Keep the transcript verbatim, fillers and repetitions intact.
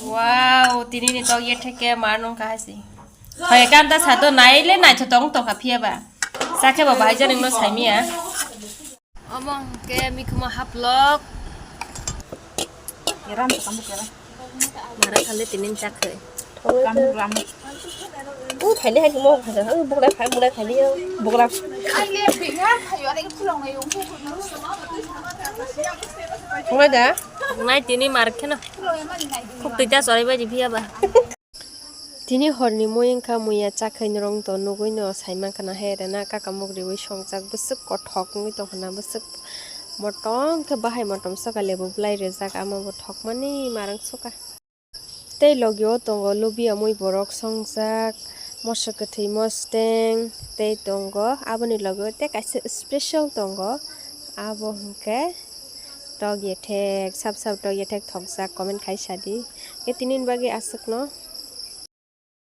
Wow, tini ni tok ye theke mar nung kahasi. Hoye kanta sato nai le nai chotong tong kha phiya ba. Sakhe ba bahai jani no saimiya. Omo ke mikuma haplok. Yaram to kamu kera. Mara khale tini ni chakhe. Kamu ram. U thaile hai mo kha. U bokra khai bokra khai ni bokra. Ai le binga khayo are khulong nai u. Ngai da. Nai tini mar kheno. Khuk twi ta chorai bai di phiya ba. Tini horni mui wngkha, muiya chakhai norong to nugui no sai mankha na he rena kaka muk riui songjak bwswk kothok wngwi tongkha na bwswk motom khe bahai motom soka lebu bwlai rijak amo bo thokmani marang soka. Tei logi o tongo lubia mui borok songjak moso kwthwi mosteng tei tongo aboni logi o tei kaisa special tongo abo hwnkhe tok yethek sap sap tok yethek thokjak comment khai sadi khe tini ni bagwi aswk no.